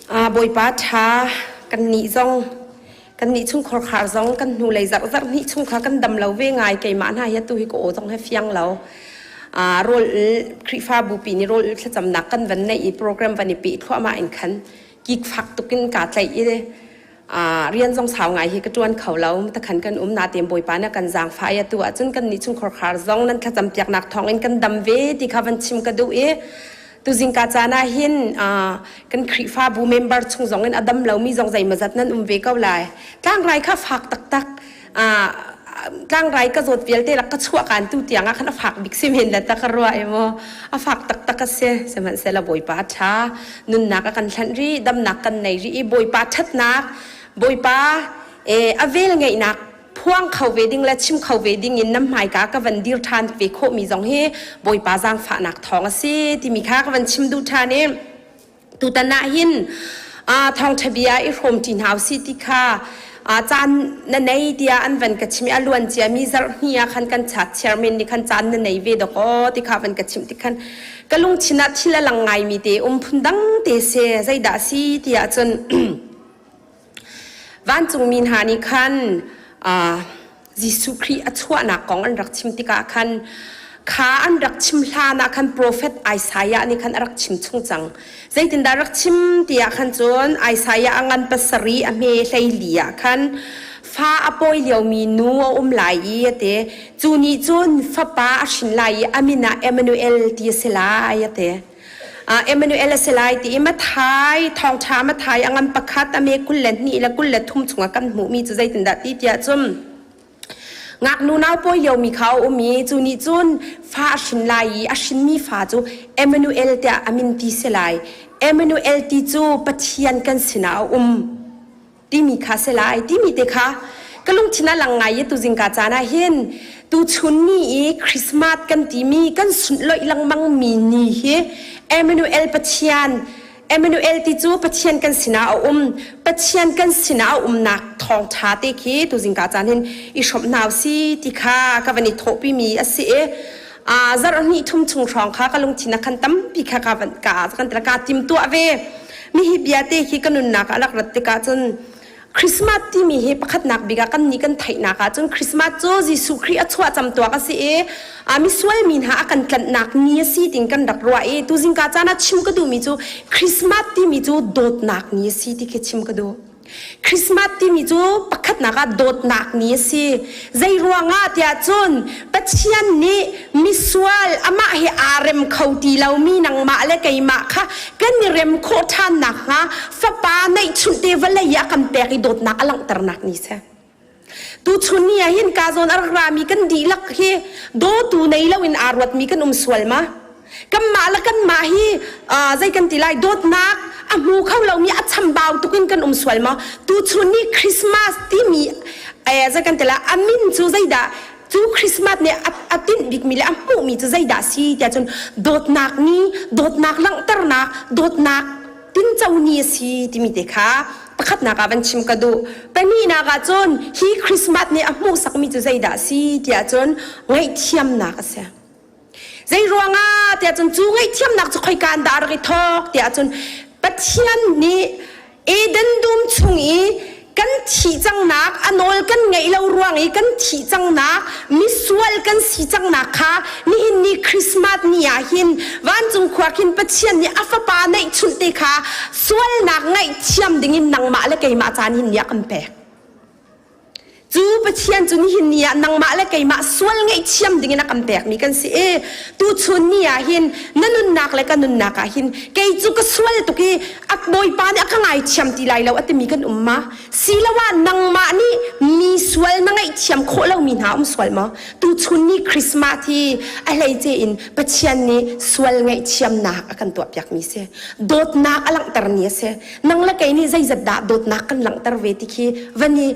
Bawipa ṭha kan nih zong kan nih chungkhar khar zong kan hnulei zarh zarh hnih chung kha kan dam lo ve ngai keimah hna hi atu hi ka aw zong he fiang lo. Rawl Khrihfabu pi nih rawl thlacamnak kan van neih i program van i peh thluahmah in khan kik fak tukin kaa tlaih i rian zong sau ngai hi ka ṭuan kho lo. Takhan kan um natein Bawipa nih a kan zaangfah i atu ahcun kan nih chungkhar khar zong nan thlacam piaknak thawngin kan dam ve ti kha van chim ka duh i tuzingka caan ah hin kan Khrihfabu member chung zong in a dam lomi zong zeimawzat nan um ve ko lai. Tlangrai kha fak taktak tlangrai ka zawt vialte lak ka chuah kan tu tiang ah khan a fak bik si men la ta ka ruah i maw a fak taktak a si sihmanhsehlaw Bawipa a ṭha nunnak a kan hlanh rih damnak kan nei rih i Bawipa ṭhatnak Bawipa a vel ngeihnak phuang kho ve ding le chim kho ve ding in nam hmaika ka van dir ṭhan ve khawhmi zong hi Bawipa zaangfahnak thawng a si timi kha ka van chim duh ṭhan i Tutan ah hin thawngṭha bia i hrawmṭi hna usih ti kha caan na nei tiah an van ka chim i a luan ciami zarh hnih ah khan kan chat chairman nih khan caan na nei ve dawk aw ti kha van ka chimh ti khan ka lungthin ah thil a lang ngaimi te um phun dang te si zeidah si tiah cun Vancungmi hna nih khan Jesuh Khrih a chuahnak kong an rak chim tikah khan kha an rak chim hlan ah khan profet Isaiah nih khan a rak chim chung cang. Zeitindah rak chim tiah khan cun Isaiah a ngan pasarih a hme 14 ah khan fa a pawi liomi nu a um lai i a ti. Cu nih cun fapa a hrin lai i a min ah Emmanuel ti a si lai a ti. Emmanuel a si lai ti i Mathai thawngṭha Mathai a ngan pakhat a me 22 le 23 chungah kan hmuhmi cu zeitindah ti tiah cun ngaknu nau pawi liomi kha a um i cu nih cun fa a hrin lai i a hrinmi fa cu Emmanuel tiah a min ti si lai. Emmanuel ti cu Pathian kan sinah a um. Timi kha si lai timi te kha ka lungthin ah lang ngai i tuzingka caan ah hin tuchun ni i Christmas kan timi kan sunhlawih lengmang mi ni hi Emmanuel Pathian Emmanuel ti cu Pathian kan sinah a um Pathian kan sinah a umnak thawngṭha te khi tuzingka caan hin i hrawmh hna si ti kha ka van i thawhpi mi a si i zarh hnih thum chung hrawng kha ka lungthin ah khan tampi kha ka van ka kan ka tim tuah ve mi hi bia te hi ka nunnak ah rak rat tikah cun Christmas timi hi pakhatnak bik ah kan nih kan theihnak ah cun Christmas cu Jesuh Khrih a chuah camtuak a si i a misual mi hna a kan tlanhnak ni a si tin kan rak ruah i tuzingka caan ah chim ka duhmi cu Christmas timi cu dawtnak ni a si ti khi chim ka duh. Christmas timi cu pakhatnak ah dawtnak ni a si. Zei ruangah tiah cun Pathian nih misual amah he aa rem kho ti lomi nangmah le keimah kha kan i rem khawh ṭhan nakhnga fapa neihchunh te vawlei ah a kan pek i dawtnak a langhternak ni si. Tuchun ni ah hin ka zawn a rak rami kan dihlak hi dawtu nei loin aa ruatmi kan um sual ma? Kanmah le kanmah hi zei kan ti lai dawtnak a hmu kho lomi a chambau tukin kan um sual ma? Tuchun ni Christmas timi zei kan ti lai a min cu zeidah cu Christmas nih a tinh bikmi le a hmuhmi cu zeidah si tiah cun dawtnak ni dawtnak langhternak dawtnak tinco ni a si timi te kha pakhatnak ah van chim ka duh. Pahnihnak ah cun hi Christmas nih a hmuhsakmi cu zeidah a si tiah cun ngaihthiamnak a si. Zei ruangah tiah cun cu ngaihthiamnak cu khoika in dah a rak i thawk tiah cun Pathian nih Eden dum chung i kan thih cangnak a nawl kan ngeih lo ruang i kan thih cangnak misual kan si cangnak kha nihin ni Christmas ni ah hin vancung khua khin Pathian nih a fapa neihchunh te kha sualnak ngaihthiam dingin nangmah le keimah caan hin ni a kan pek. Cu Pathian cu nihin ni ah nangmah le keimah sual ngaihthiam dingin a kan pekmi kan si i tuchun ni ah hin na nunnak le ka nunnak ah hin kei cu ka sual tuk i a Bawipa nih a ka ngaithiam ti lai lo a timi kan um ma? Siloah nangmah nih mi sual na ngaihthiam khawh lomi hna um sual maw? Tuchun ni Christmas hi a hleice in Pathian nih sual ngaihthiamnak a kan tuahpiakmi si. Dawtnak a langhtermi a si. Nang le kei nih zeizat dah dawtnak kan langhter ve ti khi van i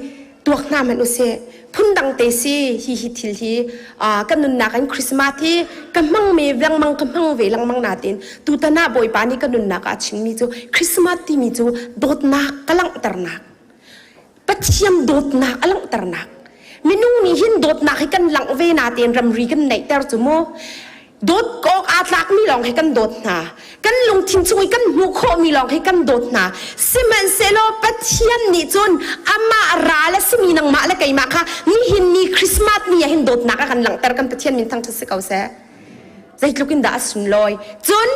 tuak hna hmanh usih. Phundang te si hi hi thil hi kan nunnak in Christmas hi ka hmang me lengmang ka hmang ve lengmang natin tutan ah Bawipa nih ka nunnak ah a chimmi cu Christmas timi cu dawtnak ka langhternak Pathian dawtnak a langhternak minung nih hin dawtnak hi kan langh ve natein ramri kan neihter cu mu. Dawt awk aa tlakmi lawng hi kan dawt hna. Kan lungthin chung i kan hmuh khawhmi lawng hi kan dawt hna. Sihmanhsehlaw Pathian nih cun amah ral a simi nangmah le keimah kha nihin ni Christmas ni ah hin dawtnak a kan langhter kan Pathian min thangṭhat si ko seh. Zeitluk in dah a sunlawi. Cun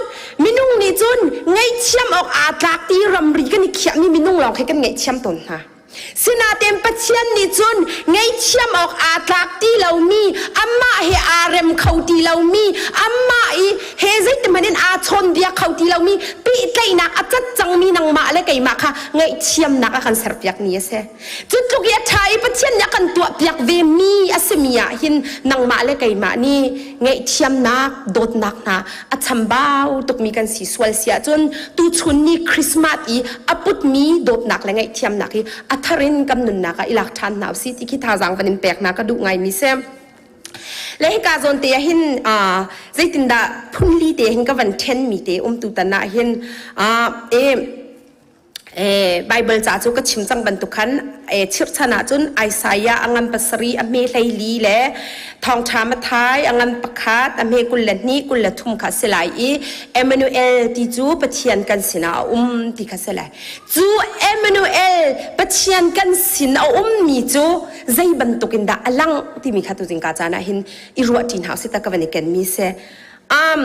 minung nih cun ngaihthiam awk aa tlak ti ramri kan i khiahmi minung lawng khi kan ngaihthiam tawn hna. Sinain Pathian nih cun ngaihthiam awk aa tlak ti lomi, amah he aa rem kho ti lomi, amah i he zeitihmanh in aa chawnbia kho ti lomi pehtlaihnak a cat cangmi nangmah le keimah kha ngaihthiamnak a kan serpiakmi a si. Cu tluk i a ṭha i Pathian nih a kan tuahpiak vemi a simi ah hin nangmah le keimah nih ngaihthiamnak, dawtnak hna a chambau tukmi kan si sual si ahcun tuchun ni Christmas i a putmi dawtnak le ngaihthiamnak hi a thar in kan nunnak ah i lak ṭhan hna usih ti khi thazaang van in pek hna ka duh ngaimi si. Le hika zawn te ah hin zeitindah phunli te hin ka van ṭhenmi te um tu tan ah hin e Baibal ca cu ka chim cang bantuk khan chirhchan ahcun Isaiah a ngan pasarih a hme 14 le Thawngṭha Matthai a ngan pakhat a hme 22 23 kha a si lai i Emmanuel ti cu Pathian kan sinah a um ti kha si lai. Cu Emmanuel Pathian kan sin a ummi cu zei bantuk in dah a langh timi kha tuzing ka caan ah hin i ruahṭi hna usih ta ka van i kenmi si. Um,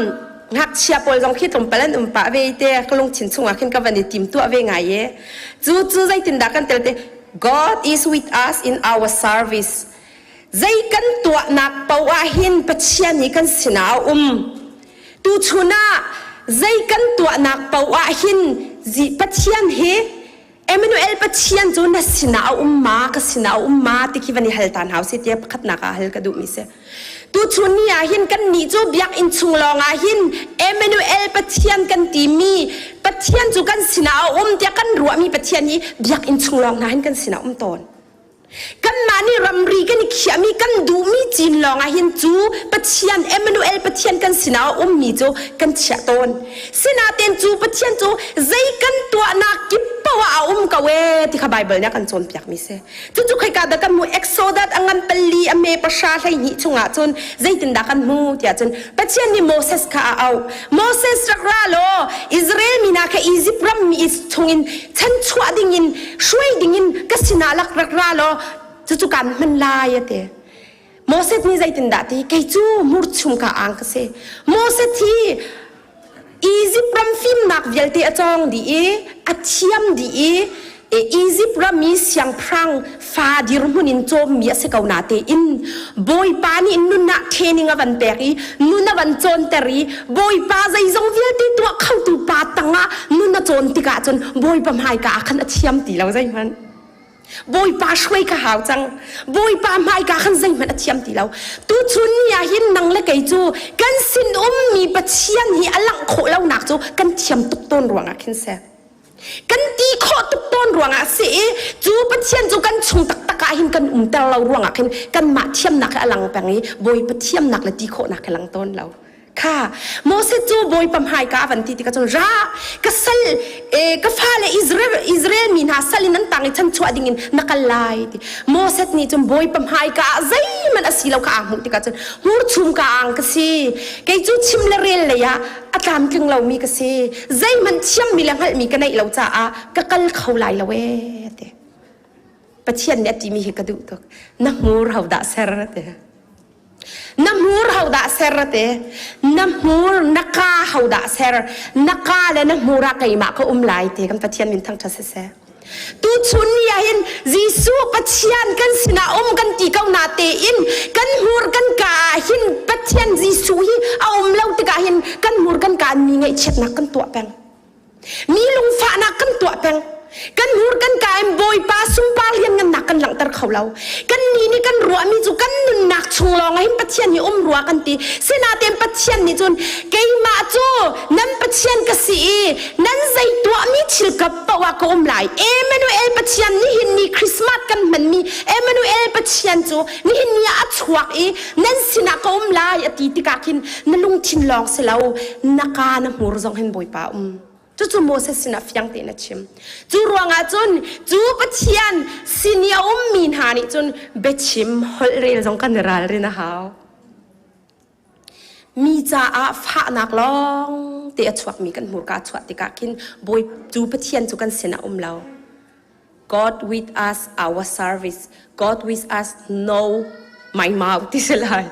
ngakchia pawl zong khi tlawmpal an um pah ve te ka lungthin chungah khin ka van i tim tuah ve ngai e. Cu cu zeitindah kan tel te God is with us in our service. Zei kan tuahnak paoh ah hin Pathian hi kan sinah a um. Tuchun ah zei kan tuahnak paoh ah hin Pathian hi Emmanuel Pathian cu na sinah a um ma ka sinah a um ma ti khi van i hal ta hna usih tiah pakhatnak ah hal ka duhmi si. Tuchun ni ah hin kan nih cu biakinn chung lawng ah hin Emmanuel Pathian kan timi Pathian cu kan sinah a um tiah kan ruahmi Pathian hi biakinn chung lawng hna hin kan sinah um tawn. Kanmah nih ramri kan i khiahmi kan duhmi cin lawng ah hin cu Pathian Emmanuel Pathian kan sinah a ummi cu kan chiah tawn. Sinain cu Pathian cu zei kan tuahnak kip paoh ah a um ko ee ti kha Baibal nih a kan cawnpiakmi si. Cucu khoika dah kan hmuh Exodus a ngan pali a me pahra 12 chungah cun zeitindah kan hmu tiah cun Pathian nih Moses kha a auh. Moses rak ra law Israel mi hna kha Izipt ram mi chungin chanchuah dingin hruai dingin ka sinah lak rak ra law cucu kaan hman lai a ti. Moses nih zeitindah ti kei cu hmurchum ka ang ka si. Moses hi Izipt ram fimnak vialte a cawng dih i a thiam dih i Izipt ram i siangpahrang fa dirhmun in cawmmi a si ko natein Bawipa nih nun ah training a van pek i nun a van cawnter i Bawipa zeizong vialte tuah khotu pa tangah nun a cawn tikah cun Bawipa hmaika ah khan a thiam ti lo zeihmanh. Bawipa hruai ka hau cang. Bawipa hmaika khan zeihmanh a thiam ti lo. Tuchun ni ah hin nang le kei cu kan sin ummi Pathian hi a langh khawh lonak cu kan thiam tuk tawn ruangah khin si. Kan ti khawh tuk tawn ruangah si i cu Pathian cu kan chung taktak ah hin kan umter lo ruangah khin kanmah thiamnak hi a lang peng i Bawipa thiamnak le ti khawhnak hi lang tawn lo. Kha Moses cu Bawipa hmaika a van ti tikah cun ra ka sal eh, ka fale Israel Israel mi hna sal in an tang i chanchuah dingin na kal lai ti Moses nih cun Bawipa hmaika ah zeihmanh a si lo kha aa hmuh tikah cun hmurchum ka ang ka si kei cu chim le rel lei ah a tlamtling lomi ka si zeihmanh thiammi le hngalhmi ka neih lo caah ka kal kho lai lo ee ti Pathian nih a timi hi ka duh tuk na hmur ho dah ser ti Na hmur hodah ser te? Na hmur na ka hodah ser? Na ka le na hmur ah keimah ka um lai te kan Pathian min thangṭhat siseh. Tuchun ni ah hin Jesuh Pathian kan sinah um kan ti ko na tein kan hmur kan ka ah hin Pathian Jesuh hi a um lo tikah hin kan hmur kan ka mi ngaihchiatnak kan tuah peng. Mi lungfahnak kan tuah peng. Kan hmur kan ka in Bawipa sunpar lianngannak kan langhter kho lo. Kan nih nih kan ruahmi cu kan nunnak chung lawng ah hin Pathian hi um rua kan ti. Sinain Pathian nih cun keimah cu nan Pathian ka si i nan zei tuahmi thil ka paoh ah ka um lai. Emmanuel Pathian nihin ni Christmas kan hmanmi Emmanuel Pathian cu nihin ni ah a chuak i nan sinah ka um lai a ti tikah khin na lungthin lawng si lo na ka na hmur zong hin Bawipa um cucu Moses sinah fiang tein a chim cu ruangah cun cu Pathian sin i a ummi hna nih cun biachim holh rel zong kan i ralrin a hau. Mi caah fahnak lawng te a chuakmi kan hmurka chuah tikah khin Bawi cu Pathian cu kan sinah um lo. God with us our service. God with us no my mouth ti si lai.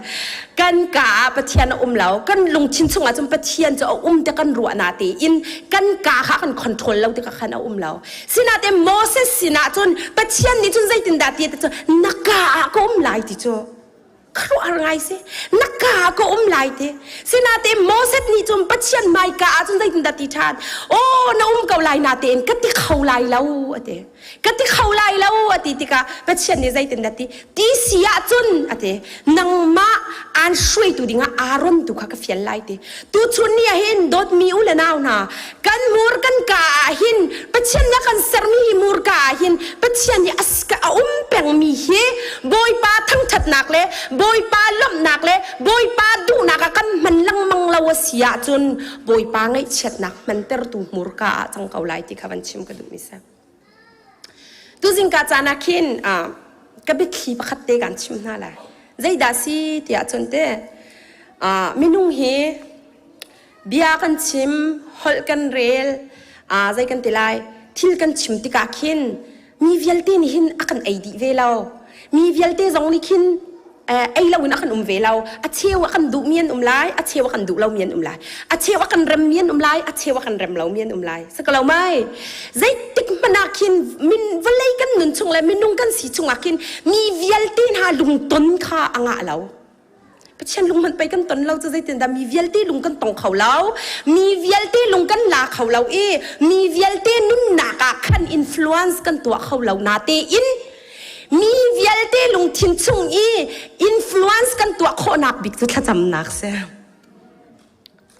Kan ka ah Pathian a um lo. Kan lungthin chungah cun Pathian cu a um te kan ruah na te in kan ka kha kan control lo tikah khan a um lo. Sinain Moses sinah cun Pathian nih cun zeitindah ti te cu na ka ah ka um lai ti cu. Khuaruahhar ngai si. Na ka ah ka um lai ti. Sinain Moses nih cun Pathian hmaika ah cun zeitindah ti ṭhan? Aw na um ko lai natein ka ti kho lai lo a ti. Ka ti kho lai lo a ti tikah Pathian nih zeitindah ti? Ti si ahcun a ti. Nangmah aan hruaitu dingah Aaron tu kha ka fial lai ti. Tuchun ni ah hin dawtmi u le nau hna kan mur kan ka ah hin Pathian nih a kan sermi hi murka ah hin Pathian nih a um pengmi hi Bawipa thangṭhatnak le Bawipa lawmhnak le Bawipa duhnak ah kan hman lengmang lo a si ahcun Bawipa ngaihchiatnak hmantertu hmurka ah cang ko lai ti kha van chim ka duhmi si. Tuzing ka caan ah khin ka biathli pakhat te kan chim hna lai. Zeidah si tiah cun te minung hi bia kan chim, holh kan rel, zei kan ti lai, thil kan chim tikah khin mi vialte nih hin a kan ei dih ve lo. Mi vialte zong nih khin ei loin a kan um ve lo. A cheu a kan duhmi an um lai, a cheu a kan duh lomi an um lai. A cheu a kan remmi an um lai, a cheu a kan rem lomi an um lai. Si ko lo mai? Zeitik hmanh ah khin min vawlei kan nun chung le minung kan si chungah khin mi vialte hna lungton kha a ngah lo. Pathian lung hmanh pei kan ton lo cu zeitindah mi vialte lung kan tong kho lo. Mi vialte lung kan la kho lo i mi vialte nunnak ah khan influence kan tuah kho lo na tein mi vialte lungthin chung i influence kan tuah khawhnak bik cu thlacamnak si.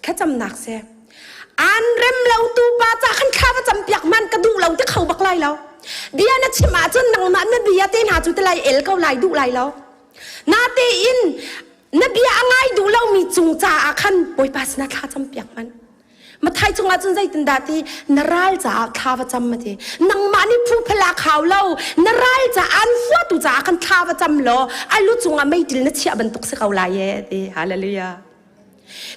Thlacamnak si. An rem lo tu pa ca khan thla va cam piak man ka duh lo ti kho bak lai lo. Bia na chim ahcun nangmah na bia te hna cu te lai el ko lai duh lai lo. Natein na bia a ngai duh lomi cung caah khan Bawipa sinah thla cam piak hmanh. Mathai chungah cun zeitindah ti na ral caah thla va cam ati. Nangmah nih phu phala khau lo na ral caah an huatu caah khan thla va cam law a lu cungah meitil na chiah bantuk si ko lai e ti. Hallelujah.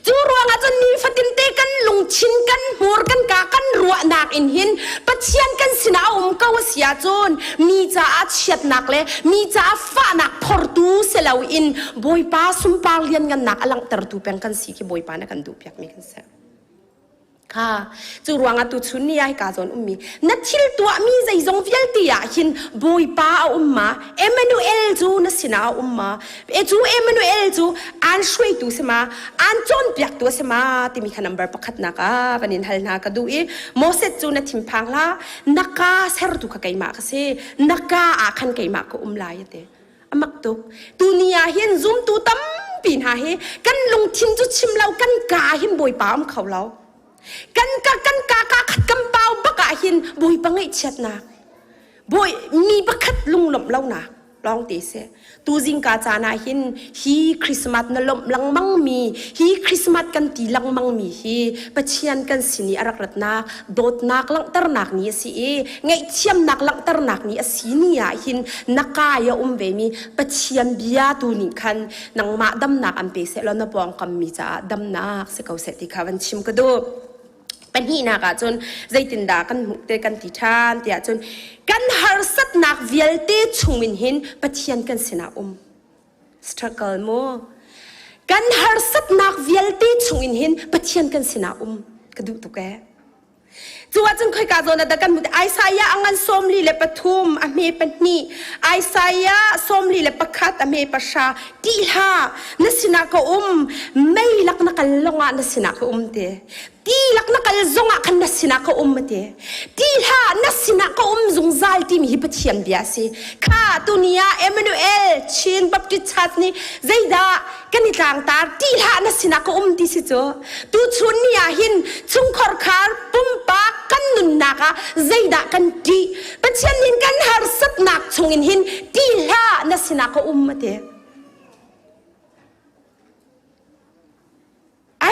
Cu ruangah cun nifatin te kan lungthin, kan hmur, kan ka, kan ruahnak in hin Pathian kan sinah a um ko a si ahcun mi caah chiatnak le mi caah fahnak phortu si loin Bawipa sunpar lianngannak a langhtertu peng kan si khi Bawipa na kan duhpiakmi kan si. Kha cu ruangah tuchun ni ah hika zawn ummi na thil tuahmi zeizong vialte ah hin Bawipa a um ma Emmanuel cu na sinah a um ma e cu Emmanuel cu aan hruaitu si ma aan cawnpiaktu a si ma timi kha number pakhatnak ah van in hal hna ka duh i Moses cu na thinphang hlah na ka sertu kha keimah ka si na ka ah khan keimah ka um lai a ti a mak tuk tuni ah hin zumtu tampi hna hi kan lungthin cu chim lo kan ka hin bawipa um kho lo kan ka kan ka ka khat kan pau bak ah hin bawipa ngaihchiatnak bawi mi pakhat lunglawmh lonak lawng te si tuzing ka caan ah hin hi Christmas na lawmh lengmang mi hi Christmas kan ti lengmang mi hi Pathian kan sin i a rak ratnak dawtnak langhternak ni a si i ngaihthiamnak langhternak ni a si ni ah hin na kai a um ve mi Pathian bia tu nih khan nangmah damnak an pe seh law na pawngkam mi caah damnak si ko seh ti kha van chim ka duh. Pahnihnak ah cun zeitindah kan hmuh te kan ti ṭhan tiah cun kan harsatnak vialte chungin hin Pathian kan sinah um. Struggle mu. Kan harsatnak vialte chungin hin Pathian kan sinah um ka duh tuk ee. Cu ahcun khoika zawn ah dah kan hmuh Isaiah a ngan 43 a hme pahnih Isaiah 41 a hme pahra ti hlah na sinah ka um mei lak na kal longah na sinah ka um te ti lak na kal zongah khan na sinah ka um ati ti hlah na sinah ka um zungzal timi hi Pathian bia a si kha tuni ah Emmanuel Chin Baptist Church nih zeidah kan i tlangtar ti hlah na sinah ka um ti si cu tuchun ni ah hin chungkhar khar pumpak kan nunnak ah zeidah kan ṭih Pathian nin kan harsatnak chungin hin ti hlah na sinah ka um ati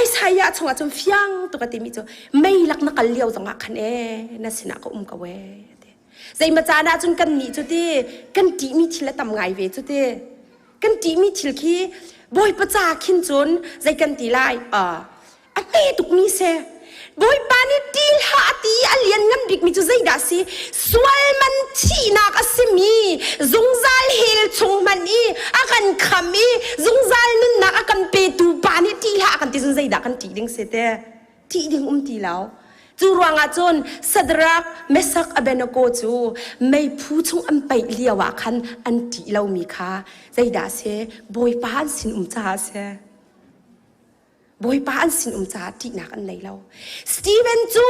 Isaiah chungah cun fiang tuk a timi cu mei lak na kal lio zongah khan e na sinah ka um ko e ti. Zeima caan ah cun kan nih cu ti kan ṭihmi thil a tam ngai ve cu ti. Kan ṭihmi thil khi Bawipa ca khin cun zei kan ti lai? A hme tukmi si. Bawipa nih ṭih hlah a ti i a lianngan bikmi cu zeidah a si? Sual man thihnak a simi zungzal hell chung hmanh i a kan kham i zungzal nunnak a kan petu pa nih ṭih hlah a kan ti cun zeidah kan ṭih ding si te? Ṭih ding um ti lo. Cu ruangah cun Sadrak, Mesak, Abednego cu meiphu chung an paih lio ah khan an ṭih lomi kha zeidah a si? Bawipa an sin um caah a si. Bawipa an sin um caah ṭihnak an nei lo. Stephen cu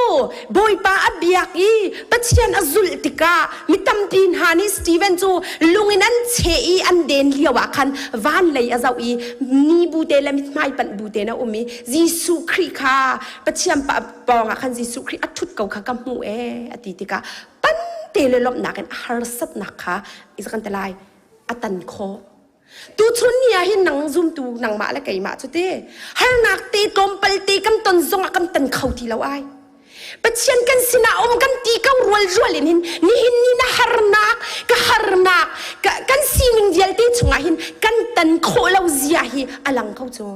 Bawipa a biak i Pathian a zulh tikah mi tampi hna nih Stephen cu lung in an cheh i an den lio ah khan van lei a zoh i ni bu te le mithmai panh bu tein a um i Jesuh Khrih kha Pathian pawng ah khan Jesuh Khrih a ṭhut ko kha ka hmuh ee a ti tikah pan te le lawmhnak in a harsatnak kha i kan ti lai a tan khawh. Tuchun ni ah hin nang zumtu nangmah le keimah cu te harnak te tlawmpal te kan ton zong ah kan tan kho ti lo ai. Pathian kan sinah um kan ti ko rual rual in hin nihin ni na harnak ka harnak kan sining vialte chungah hin kan tan khawh lo zia hi a lang ko cu.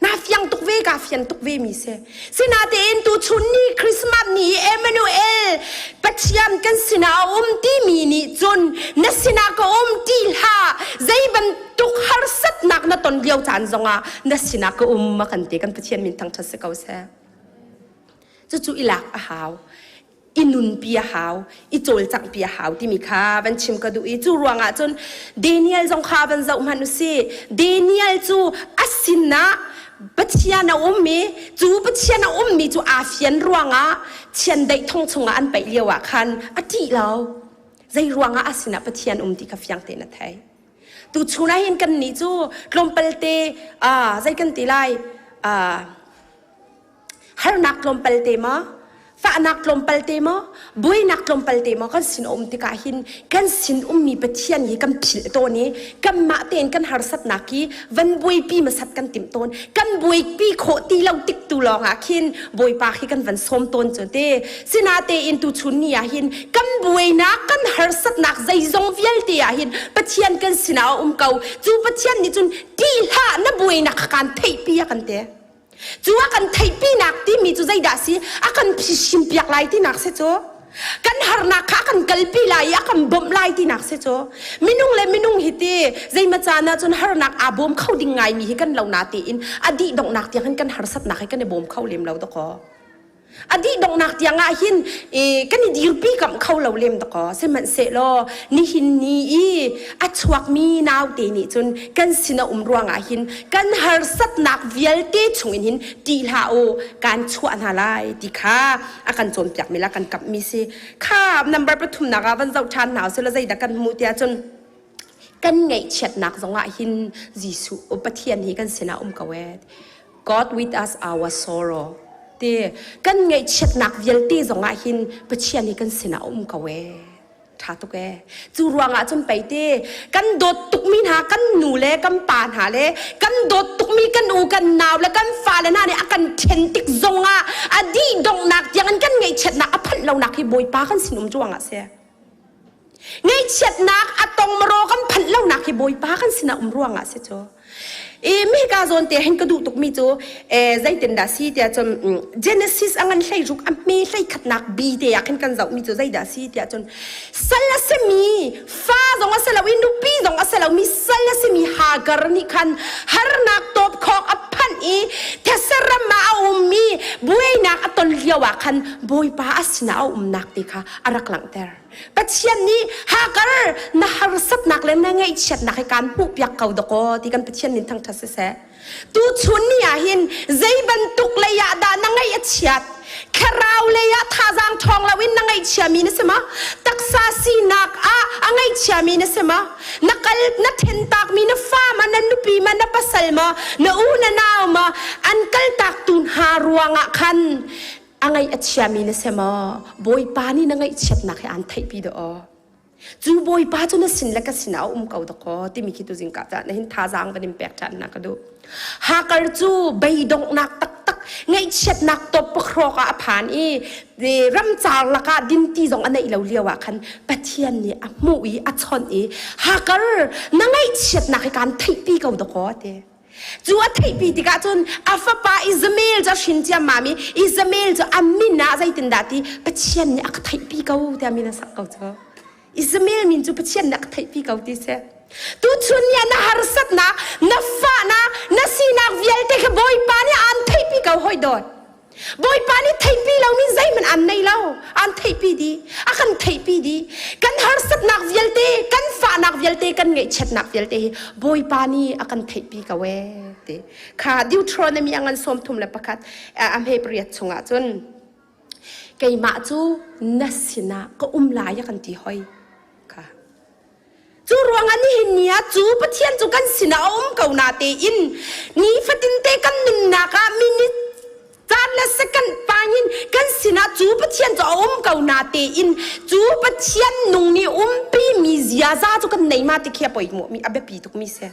Na fiang tuk ve ka fian tuk ve mi si. Sinatein tu chun ni Christmas ni Emmanuel Pathian kan sinah a um timi nih cun na sinah ka um ti hlah zei bantuk harsatnak na ton lio caan zongah na sinah ka um ma kan ti kan Pathian min thangṭhat si ko seh. Cucu i lak a hau. I nunpi a hau, i cawlcanghpi a hau timi kha van chim ka duh i cu ruangah cun Daniel zong kha van zoh hmanh u sih. Daniel cu a sinah Pathian a um i cu Pathian a ummi cu aa fian ruangah chiandeih thong chungah an paih lio ah khan a ṭih lo. Zei ruangah a sinah Pathian um ti kha fiang tein a thei. Tuchun ah hin kannih cu tlawmpal te zei kan ti lai harnak tlawmpal te maw fahnak tlawmpal te maw buainak tlawmpal te maw kan sin um tikah hin kan sin ummi Pathian hi kan philh tawn i kanmah tein kan harsatnak hi van buaipi hmasat kan timh tawn kan buaipi khawh ti lo tik tu lawng ah khin Bawipa khi kan van sawm tawn cu te sinatein tuchun ni ah hin kan buainak kan harsatnak zeizong vialte ah hin Pathian kan sinah a um ko cu Pathian nih cun ti hlah na buainak kha kan theihpi a kan te Cu a kan theihpinak timi cu zeidah a si? A kan phisin piak lai tinak si cu. Kan harnak kha a kan kalpi lai i a kan bawmh lai tinak si cu. Minung le minung hi ti zeimaw caan ah cun harnak aa bawm kho ding ngaimi hi kan lo na tiin a dih donghnak tiang hin kan harsatnak hi kan i bawm kho lem lo dakaw. A dih donghnak tiang ah hin kan i dirpi kam kho lo lem dakaw. Sihmanhsehlaw nihin ni i a chuakmi naute nih cun kan sin a um ruangah hin kan harsatnak vialte chungin hin ṭih hlah u kan chuah hna lai ti kha a kan cawnpiakmi le a kan kamhmi si. Kha number pathumnak ah van zoh ṭhan hna usih law zeidah kan hmuh tiah cun kan ngaihchiatnak zongah hin Jesuh Pathian hi kan sinah um ko ee. God with us our sorrow ti kan ngaihchiatnak vialte zongah hin Pathian hi kan sinah a um ko ee. Ṭha tuk ee. Cu ruangah cun pei ti kan dawt tukmi hna kan nu le kan pa hna le kan dawt tukmi kan u kan nau le kan fale hna nih a kan ṭhen tik zongah a dih donghnak tiangin kan ngaihchiatnak a phanh lonak hi Bawipa kan sin um ruangah a si. Ngaihchiatnak a tong maraw kan phanh lonak hi Bawipa kan sinah um ruangah si cu. I mihka zawn te hin ka duh tukmi cu zeitindah si tiah cun Genesis a ngan hlei ruk a hme hlei khatnak bi te ah khin kan zohmi cu zeidah si tiah cun sal a simi fa zong a si lo i nupi zong a si lomi sal a simi Hagar nih khan harnak tawpkhawk a phanh i these ram ah a ummi buainak a ton lio ah khan Bawipa a sinah a umnak te kha a rak langhter. Pathian nih Hagar na harsatnak le na ngaihchiatnak hi kaan hmuhpiak ko dakaw ti kan Pathian min thangṭhat siseh. Tuchun ni ah hin zei bantuk lei ah dah na ngaih a chiat? Thlarau lei ah thazaang ṭhawng loin na ngaihchiami na si ma? Taksa sinak ah a ngaihchiami na si ma? Na kal na thentakmi na fa ma na nupi ma na pasal ma na u na nau ma an kaltaktu hna ruangah khan a ngaih a chiami na si maw? Bawipa nih na ngaihchiatnak hi aan theihpi dah aw. Cu Bawipa cu na sin le ka sinah a um ko dakaw timi khi tuzing ka ca na hin thazaang van in pek ṭhan na ka duh. Hakar cu beidonghnak taktak. Ngaihchiatnak top pakhrawk ah a phan i ramcar lakah dinti zong a neih lo lio ah khan Pathian nih a hmuh i a chawnh i Hakar na ngaihchiatnak hi kaan theihpi ko dakaw a ti. Cu a theihpi tikah cun a fapa Ismael cu a hrin ciammam i Ismael cu a min ah zeitindah ti Pathian nih a ka theihpi ko tiah min a sak ko cu. Ismael min cu Pathian nih a ka theihpi ko ti si. Tuchun ni ah na harsatnak, na fahnak, na sinak vialte kha Bawipa nih aan theihpi ko hoi dawt. Bawipa nih theihpi lomi zeihmanh aan nei lo. Aan theihpi dih. A kan theihpi dih. Kan harsatnak vialte, kan fahnak vialte, kan ngaihchiatnak vialte hi Bawipa nih a kan theihpi ko ee ti. Kha Deuteronomy a ngan 31 a hme pariat chungah cun keimah cu na sinah ka um lai a kan ti hoi. Kha Cu ruangah nihin ni ah cu Pathian cu kan sinah a um ko na tein nifatinte kan nunnak ah minute caan le second pangin kan sinah cu Pathian cu a um ko na tein cu Pathian nung nih umpi mi ziaza cu kan nei ma ti khi a poi mi a biapi tuk mi si.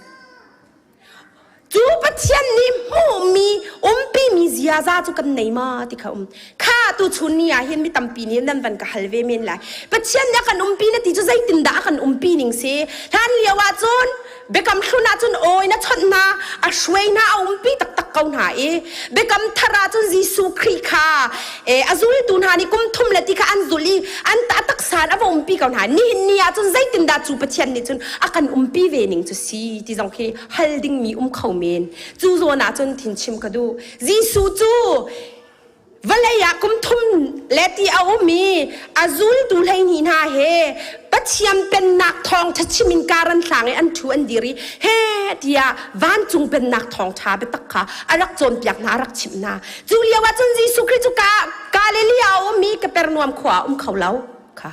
Cu Pathian nih hmuhmi umpimi ziaza cu kan nei ma ti kha um. Kha tu chun ni ah hin mi tampi nih nan van ka hal ve men lai. Pathian nih a kan umpi na ti cu zeitindah a kan umpi ning si? Hlan lio ah cun biakam hlun ah cun awi na chawnh hna, a hruai hna, a umpi taktak ko hna i biakam thar ah cun Jesuh Khrih kha a zultu hna nih kum thum le ti kha an zulh i an ta taksa in a va umpi ko hna. Nihin ni ah cun zeitindah cu Pathian nih cun a kan umpi ve ning cu si ti zong khi hal dingmi um kho men. Cu zawn ah cun thin chim ka duh. Jesuh cu vawlei ah kum thum le ti a um i a zultu 12 hna he Pathian pennak thawngṭha chim in kar an hlang i an ṭhu an dir i he tiah vancung pennak thawngṭha biatak kha a rak cawnpiak hna a rak chimh hna. Cu lio ah cun Jesuh Khrih cu Galilee ah a um i Kapernaum khua ah um kho lo kha.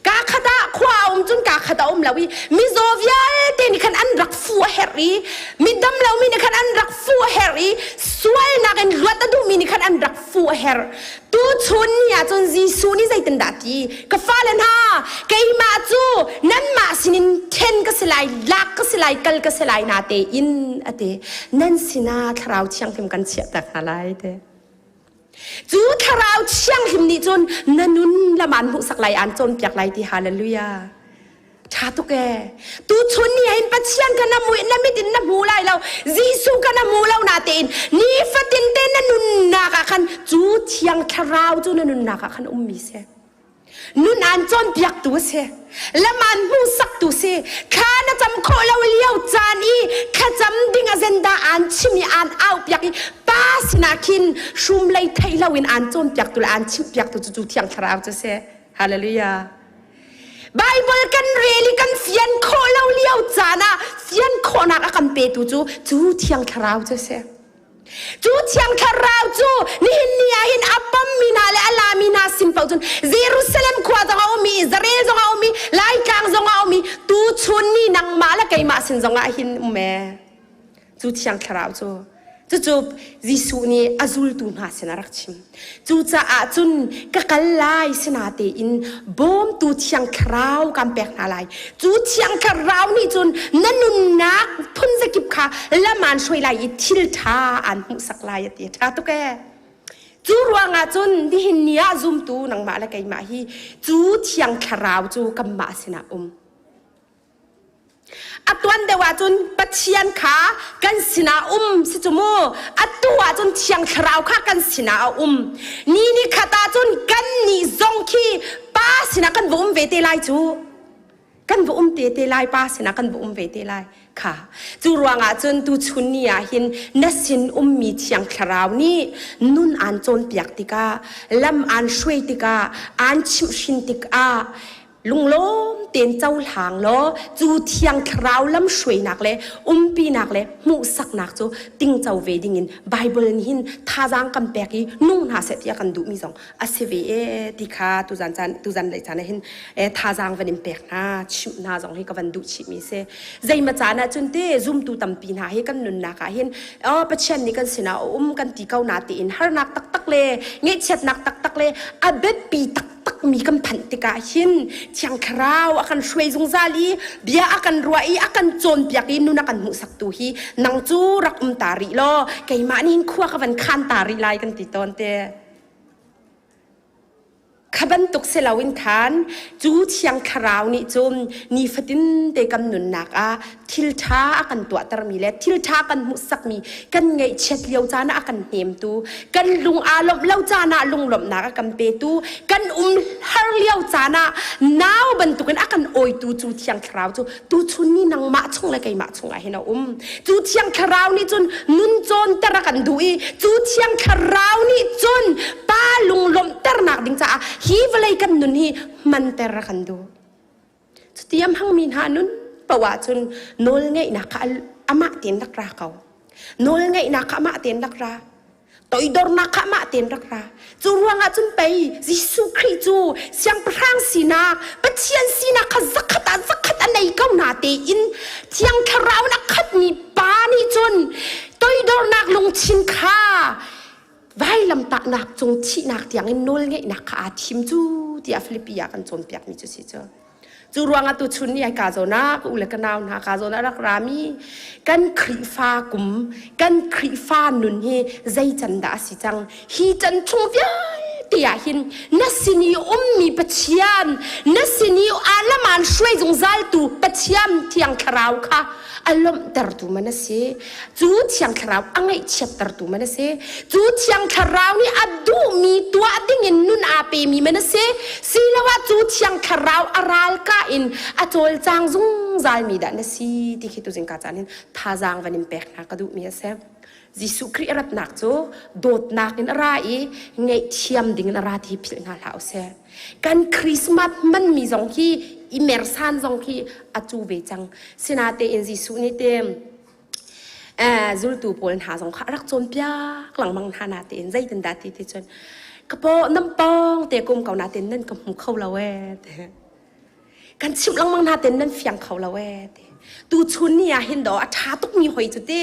Kaa khat ah khua a um cun kaa khat a um lo i mizaw vialte nih khan an rak fu a herh i mi dam lomi nih khan an rak fu a herh i sualnak in luat a duhmi nih khan an rak fu a herh. Tuchun ni ah cun Jesuh nih zeitindah ti? Ka fale hna, keimah cu nanmah sinin then ka si lai, lak ka si lai, kal ka si lai na tein a ti. Nan sinah Thlarau Thianghlim kan chiahtak hna lai te. Cu Thlarau Thianghlim nih cun na nun lam aan hmuhsak lai, aan cawnpiak lai ti hallelujah. Ṭha tuk ee. Tuchun ni hin Pathian kha na mui na mit in na hmu lai lo. Jesuh kha na hmu lo na tein nifatin te na nunnak ah khan cu thiang thlarau cu na nunnak ah khan ummi si. Nun aan cawnpiaktu a si. Lam aan hmuhsaktu si. Thla na cam khawh lo lio caan i thlacam ding agenda aan chim i aan aupiak i pa sinah khin hrum lei theih loin aan cawnpiaktu le aan chimhpiaktu cu cu thiang thlarau cu si. Hallelujah. Baibal kan rel i kan fian khawh lo lio caan ah fian khawhnak a kan petu cu cu Thiang Thlarau cu a si. Cu Thiang Thlarau cu nihin ni ah hin a pammi hna le a lami hna sin paoh cun Jerusalem khua zong a um i Israel zong a um i Laitlang zong a um i tuchun ni nangmah le keimah sin zong ah hin um ee. Cu Thiang Thlarau cu cucu Jesuh nih a zultu hna sin a rak chim. Cucaah cun ka kal lai sinatein bawmtu Thiang Thlarau kan pek hna lai. Cu Thiang Thlarau nih cun na nunnak phunzakip kha lam aan hruai lai i thil ṭha aan hmuhsak lai a ti. Ṭha tuk ee. Cu ruangah cun nihin ni ah zumtu nangmah le keimah hi cu Thiang Thlarau cu kanmah sinah um. A tuan deuh ahcun Pathian kha kan sinah um si cu mu. Atu ahcun Thiang Thlarau kha kan sinah a um. Ni ni khat ahcun kannih zong khi Pa sinah kan va um ve te lai cu. Kan va um te te lai, Pa sinah kan va um ve te lai. Kha. Cu ruangah cun tuchun ni ah hin na sin ummi Thiang Thlarau nih nun aan cawnpiak tikah, lam aan hruai tikah, aan chimhhrin tikah, lunglawm tein cohlang law cu thiang thlarau lamhruainak le umpinak le hmuhsaknak cu tingco ve dingin Bible nih hin thazaang kan pek i nung hna seh tiah kan duhmi zong a si ve e ti kha tuzan caan tuzan lei caan ah hin thazaang van in pek hna chimh hna zong hi ka van duh chihmi si zeima caan ah cun te zumtu tampi hna hi kan nunnak ah hin oh Pathian nih kan sinah a um kan ti ko na tiin harnak taktak le ngaihchiatnak taktak le a biapi taktak. taktakmi kan phanh tikah hin Thiang Thlarau a kan hruai zungzal i bia a kan ruah i a kan cawnpiak i nun a kan hmuhsaktu hi nang cu rak um ta rih law keimah nih hin khua ka van khan ta rih lai kan ti tawn te. Kha bantuk si loin khan cu Thiang Thlarau nih cun nifatin te kan nunnak ah thil ṭha a kan tuahtermi le thil ṭha kan hmuhsakmi kan ngaihchiat lio caan ah a kan hnemtu, kan lung aa lawmh lo caan ah lunglawmhnak a kan petu, kan um har lio caan ah nau bantukin a kan awitu cu Thiang Thlarau cu tuchun ni nangmah chung le keimah chungah hin a um. Cu Thiang Thlarau nih cun nun cawnter a kan duh i cu Thiang Thlarau nih cun Pa lunglawmhternak ding caah hi vawlei kan nun hi hmanter a kan duh. Cuti a hmangmi hna nun paoh ahcun nawlngeihnak kha amah tein rak ra ko. Nawlngeihnak kha amah tein rak ra. Toidornak kha amah tein rak ra. Cu ruangah cun pei Jesuh Khrih cu siangpahrang sinak, Pathian sinak kha zakhat ah zakhat a nei ko na tein Thiang Thlarau in a khatmi pa nih cun toidornak lungthin kha vailamtahnak cung thihnak tiangin nawlngeihnak kha aa thim cu tiah Filipi ah kan cawnpiakmi cu si cu. Cu ruangah tuchun ni ai ka zawn ah ka u le ka nau hna ka zawn ah rak rami kan Khrihfa kum kan Khrihfa nun hi zei can dah a si cang hi can chung vialte ah hin na sin i ummi Pathian na sin i alaman hruai zungzaltu Pathian Thiang Thlarau kha a lawmhtertu man a si. Cu Thiang Thlarau a ngaihchiattertu man a si. Cu Thiang Thlarau nih a duhmi tuah dingin nun aa pemi man a si. Siloah cu Thiang Thlarau a ralkah in a cawlcang zungzalmi dah na si ti khi tuzing ka caan hin thazaang van in pek hna ka duhmi a si. Jesuh Khrih a ratnak cu dawtnak in a ra i ngaihthiam dingin a ra ti philh hna hlah usih. Kan Christmas hmanmi zong hi i mersan zong khi a cu ve cang. Sinatein Jesuh nih te zultu pawl hna zong kha a rak cawnpiak lengmang hna natein zeitindah ti ti cun ka paw nan pawng te kum ko natein nan ka hmu kho lo ee te. Kan chimh lengmang hna ten nan fiang kho lo ee ti. Tuchun ni ah hin daw a ṭha tukmi hoi cu ti.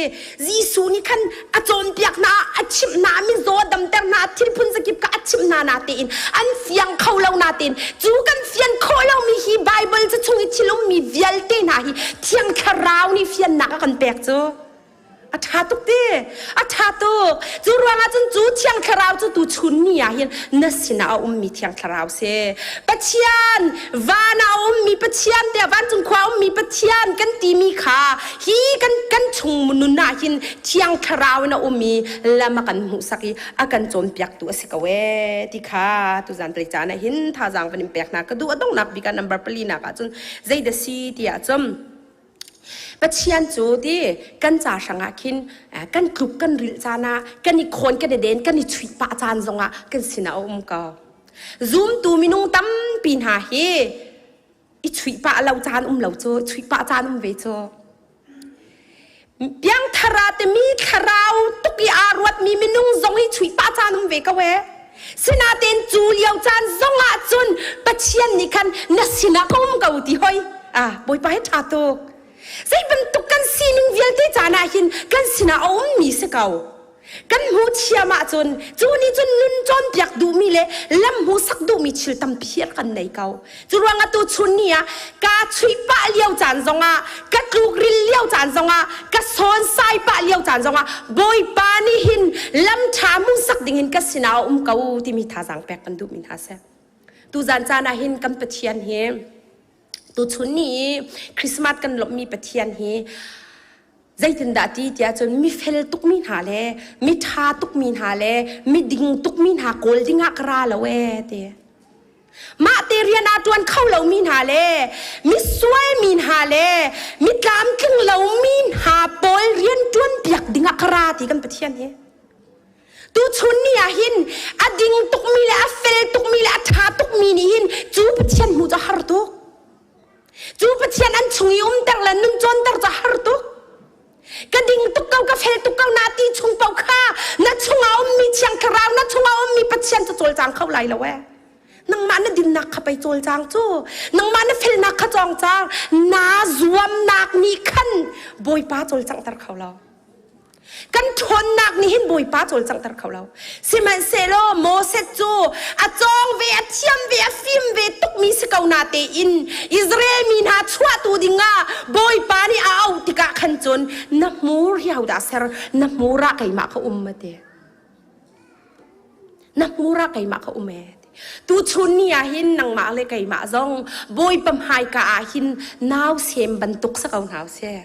Jesuh nih khan a cawnpiak hna, a chimh hna, mizaw a damter hna, thil phun zakip kha a chimh hna natein an fiang kho lo natein cu kan fian khawh lomi hi Bible ca chung i thil ummi vialte hna hi Thiang Thlarau nih fiannak a kan pek cu. A ṭha tuk ti. A ṭha tuk. Cu ruangah cun cu Thiang Thlarau cu tuchun ni ah hin na sinah a ummi Thiang Thlarau si. Pathian, van ah a ummi Pathian tiah vancung khua a ummi Pathian kan timi kha hi kan kan chung nun ah hin Thiang Thlarau in a um i lam a kan hmuhsak i a kan cawnpiaktu a si ko ee ti kha tuzan tlei caan ah hin thazaang van in pek hna ka duh. A donghnak bik ah number pali nak ah cun zeidah si ti ahcun Pathian cu ti kan ca hrangah khin kan tluk kan rilh caan ah kan i khawn kan i den kan i chuih pah caan zongah kan sinah a um ko. Zumtu minung tampi hna hi i chuih pah lo caan um lo cu chuih pah caan um ve cu. Piangthar ah timi thlarau tuk i aa ruatmi minung zong hi chuih pah caan um ve ko ee. Sinain cu lio caan zong ah cun Pathian nih khan na sinah ka um ko ti hoi. Ah, Bawipa hi ṭha tuk. Zei bantuk kan sining vialte caan ah hin kan sinah a ummi si ko. Kan hmuh thiam ahcun cu nih cun nun cawnpiak duhmi le lam hmuhsak duhmi thil tampi kan nei ko. Cu ruangah tu chun ni ah kaa chuih pah lio caan zongah ka tluk ril lio caan zongah ka sawn sai pah lio caan zongah Bawipa nih hin lam ṭha hmuhsak dingin ka sinah a um ko timi thazaang pek kan duhmi hna seh. Tuzan caan ah hin kan Pathian hi tuchun ni i Christmas kan lawmhmi Pathian hi Zeitindah ti tiah cun mifel tukmi hna le miṭha tukmi hna le miding tukmi hna kawl dingah ka ra lo ee ti. Mah te rian aa ṭuan kho lomi hna le misual mi hna le mi tlamtling lomi hna pawl rian ṭuan piak dingah ka ra ti kan Pathian hi. Tuchun ni ah hin a ding tukmi le a fel tukmi le a ṭha tukmi nih hin cu Pathian hmuh cu a har tuk. Cu Pathian an chung i umter le nun cawnter cu a har tuk. Ka ding tuk ko, ka fel tuk ko na ti chung paoh kha na chungah ummi Thiang Thlarau, na chungah ummi Pathian cu cawlcang kho lai lo ee. Nangmah na dinnak kha pei cawlcang cu. Nangmah na felnak kha cawng cang. Naa zuamnak nih khan Bawipa cawlcanghter kho lo. Kan ṭhawnnak nih hin Bawipa cawlcanghter kho lo. Sihmanhsehlaw Moses cu a cawng ve, a thiam ve, a fim ve tukmi si ko na tein Israel mi hna chuahtu dingah Bawipa nih a auh tikah khan cun na hmur hi hodah ser, na hmur ah keimah ka um a ti. Na hmur ah keimah ka um ee. Tuchun ni ah hin nangmah le keimah zong Bawipa hmaika ah hin nau sem bantuk si ko hna usih.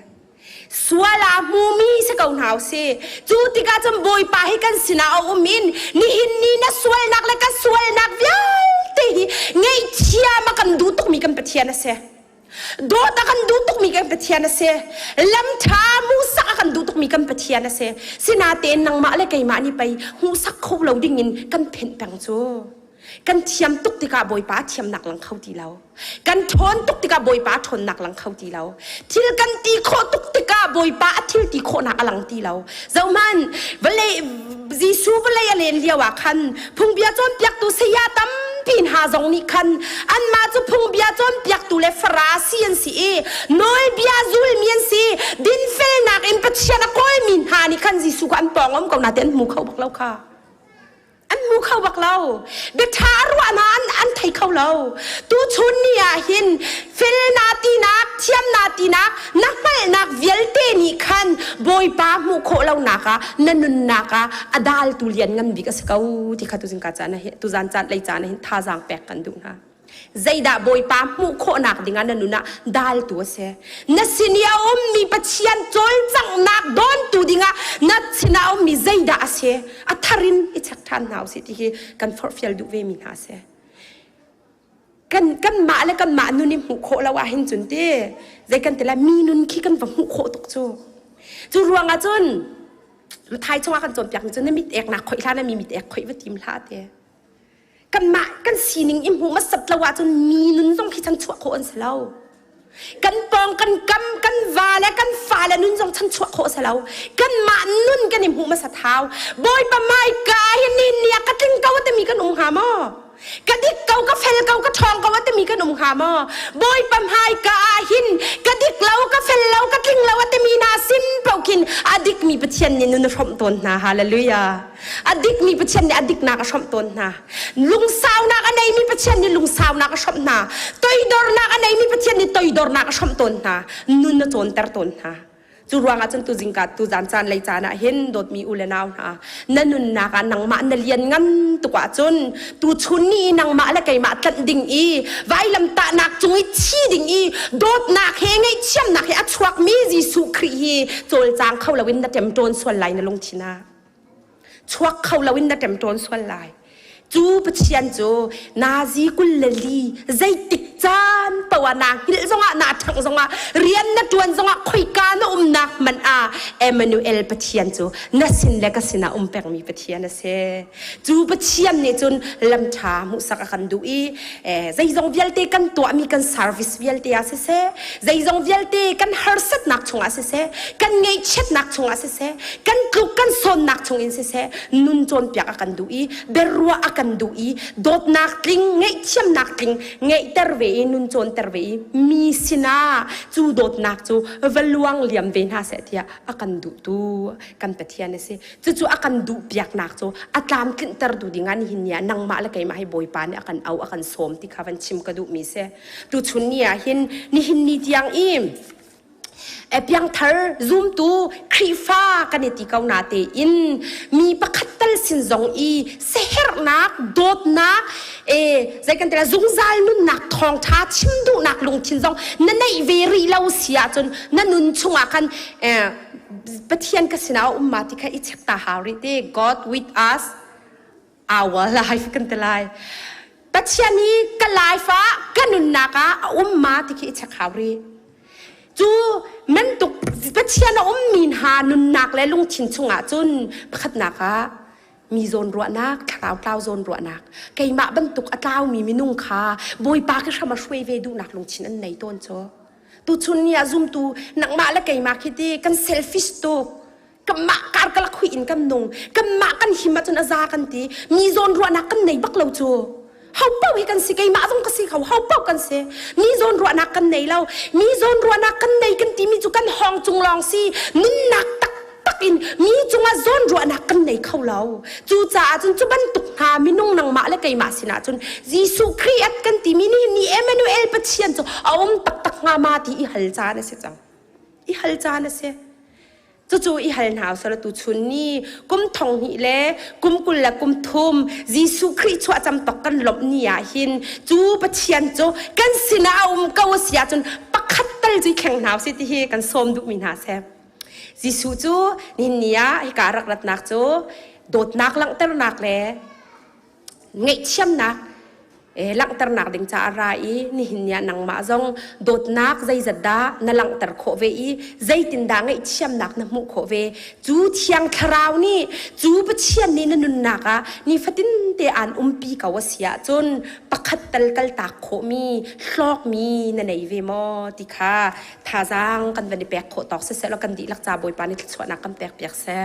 Sual ah hmumi si ko hna usih. Cu tikah cun Bawipa hi kan sinah a um in nihin ni na sualnak le ka sualnak vialte hi ngaihthiam a kan duh tukmi kan Pathian a si. Dawt a kan duh tukmi kan Pathian a si. Lam ṭha hmuhsak a kan duh tukmi kan Pathian a si. Sinatein nangmah le keimah nih pei hmuhsak kho lo dingin kan phenh peng cu. Kan thiam tuk tikah Bawipa thiamnak lang kho ti lo. Kan ṭhawn tuk tikah Bawipa ṭhawnnak lang kho ti lo. Thil kan ti khawh tuk tikah Bawipa a thil ti khawhnak a lang ti lo. Zohhmanh, vawlei Jesuh vawlei a len lio ah khan phungbia cawnpiaktu saya tampi hna zong nih khan anmah cu phungbia cawnpiaktu le Farasi an si i nawlbia zulmi an si dinfelnak in Pathian a kawlmi hna nih khan Jesuh kha an pawng um ko nain an hmu kho bak lo kha. An hmu kho bak lo. Biaṭha a ruah hna an, an thei kho lo. Tuchun ni ah hin fel na tinak, thiam na tinak, na hngalhnak vialte nih khan Bawipa hmuh khawh lonak ah na nunnak ah a daltu lian ngan bik a si ko ti kha tuzing ka caan ah tuzan caan lei caan ah hin thazaang pek kan duh hna. Zeidah Bawipa hmuh khawhnak dingah na nun ah daltu a si. Na sin i a ummi Pathian cawlcanghnak dawntu dingah na sinah a ummi zeidah a si? A thar in i check ṭhan hna usih ti hi kan forhfial duh vemi hna a si. Kan kanmah le kanmah nun i hmuh khawh lo ahhin cun ti zei kan ti lai mi nun khi kan va hmuh khawh tuk cu. Cu ruangah cun Mathai chungah kan cawnpiakmi cu na mit ek nak khoih hlah na mi mit ek khoih va tim hlah ti. Kanmah kan sining i hmuh hmasat lo ahcun mi nun zong khi chanchuah khawh an si lo. Kan pawng kan kam kan va le kan fale nun zong chanchuah khawh a si lo. Kanmah nun kan i hmuh hmasat hau. Bawipa hmaika hin nihin ni ah ka tling ko a timi kan um hnga maw? Ka dik ko, ka fel ko, ka ṭhawng ko a timi kan um hnga maw? Bawipa hmaika ah hin ka dik lo, ka fel lo, ka tling lo a timi hna sin paoh khin a dikmi Pathian nih nun a hrawmh tawn hna. Hallelujah. A dikmi Pathian nih a diknak a hrawmh tawn hna. Lungsaunak a neimi Pathian nih lungsaunak a hrawmh hna. Toidornak a neimi Pathian nih toidornak a hrawmh tawn hna. Nun a cawnter tawn hna. Cu ruangah cun tu zingka tu zan caan lei caan ah hin dawtmi u le nau hna na nunnak ah nangmah na lian ngan tuk ahcun tu chun ni i nangmah le keimah tlanh ding i vailam tahnak cung i thi ding i dawtnak he ngaihthiamnak he a chuakmi Jesuh Khrih hi cawlcang kho loin na ṭemṭawn sual lai na lungthin ah. Chuak kho loin na ṭemṭawn sual lai. Cu Pathian cu nazi 24 zeitik caan paoh ah naa hngilh zongah naa ṭhangh zongah rian na ṭuan zongah khoika na umnak hmanh ah Emmanuel Pathian cu na sin le ka sinah um pengmi Pathian a si. Cu Pathian nih cun lam ṭha hmuhsak a kan duh i zeizong vialte kan tuahmi kan service vialte ah siseh zeizong vialte kan harsatnak chungah siseh kan ngaihchiatnak chungah siseh kan tluk kan sawnnak chungin siseh nun cawnpiak a kan duh i biaruah a kan duh i dawtnak tling ngaihthiamnak tling ngeihter ve i nun cawnter ve i mi sinah cu dawtnak cu va luang liam ve hna seh tiah a kan duhtu kan Pathian a si cucu a kan duhpiaknak cu a tlamtlinhter tu dingah nihin ni ah nangmah le keimah hi Bawipa nih a kan auh a kan sawm ti kha van chim ka duhmi si tuchun ni ah hin nihin ni tiang i piangthar zumtu Khrihfa kan i ti ko na tein mi pakhat tal sin zong i sehernak dawtnak e zei kan ti zungzal nunnak thawngtha chim duhnak lungthin zong na neih ve rih lo si ahcun na nun chungah khan Pathian ka sinah a um ma ti kha i check ta hau rih ti God with us our life kan ti lai Pathian hi ka life ah ka nunnak ah a um ma ti khi i check hau rih cu mentuk Pathian a ummi hna nunnak le lungthin chungah cun pakhatnak ah mi zawn ruahnak thlarau tlau zawn ruahnak keimah bantuk a tlaumi minung kha Bawipa khi hram a hruai ve duhnak lungthin an nei tawn cu tuchun ni ah zumtu nangmah le keimah khi ti kan selfish tuk kanmah karkalak hui in kan nung kanmah kan him ahcun a za kan ti mi zawn ruahnak kan nei bak lo cu ho paoh hi kan si keimah zong ka si kho ho paoh kan si mi zawn ruahnak kan nei lo mi zawn ruahnak kan nei kan timi cu kan hawng cung lawng si nunnak taktak. taktak in mi cungah zawnruahnak kan nei kho lo. Cucaah cun cu bantuk hna minung nangmah le keimah sinah cun Jesuh Khrih at kan timi nihin ni Emmanuel Pathian cu a um taktak hnga ma ti i hal caan a si cang. I hal caan a si. Cucu i hal hna usih law tuchun ni kum 2000 le kum 23 Jesuh Khrih chuah camtok kan lawmh ni ah hin cu Pathian cu kan sinah a um ko a si ahcun pakhat tal cu i thleng hna usih ti hi kan sawm duhmi hna a si. Jesuh cu nihin ni ah hika a rak ratnak cu dawtnak langhternak le ngaihthiamnak langhternak ding caah a ra i nihin ni ah nangmah zong dawtnak zeizat dah na langhter khawh ve i zeitindah ngaihthiamnak na hmuh khawh ve? Cu thiang thlarau nih cu Pathian nih na nunnak ah nifatin te aan umpi ko a si ahcun pakhat tal kaltak khawhmi hlawkmi na nei ve maw ti kha thazaang kan van i pek khawh tawk siseh law kan dihlak ca Bawipa nih thluachuahnak kan pek piak seh.